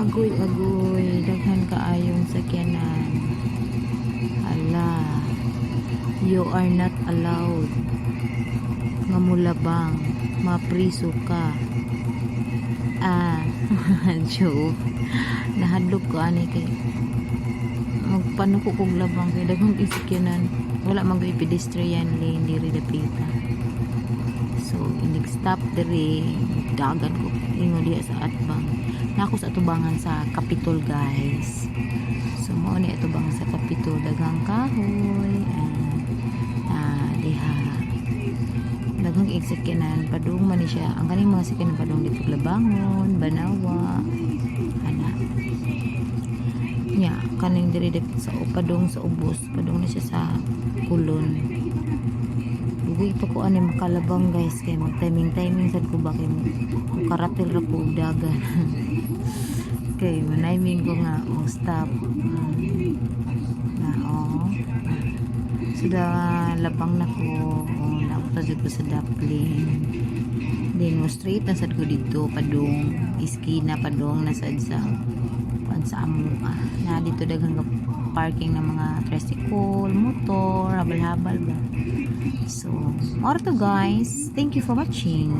Agoy, agoy, daghan kaayong sakyanan. Ala, you are not allowed nga mulabang, mapriso ka. Ah, joke. Nahadlok ko ani kay magpanuko kog labang kay daghang sakyanan. Wala man gyud pedestrian lane diri dapita. So, inig stop diri, dagan ko ingo diha sa atbang. Naa ko sa atubangan sa Capitol, guys. So, mao ni atubangan sa Capitol, daghang kahoy and diha daghang sakyanan, padung man ni siya. Ang kaning mga sakyanan padung dito Labangon, Banawa, ana. Nya, kaning diri dapit sa padung sa ubos, padung na siya sa Kulon. Dugay pa ko ani makalabang, guys, kay mag timing timing sad ko ba kay karatil ra ko og dagan. Kay maniming ko nga mo stop. Na oh. Sudah labang na ko. Oh, naabot na jud ko sa Daplin. Then mo straight na sad ko dito padung iskina, padung na sad sa kuan sa amo ah. Na dito daghang ka parking ng mga tricycle, motor, habal-habal ba. So, mao to, guys. Thank you for watching.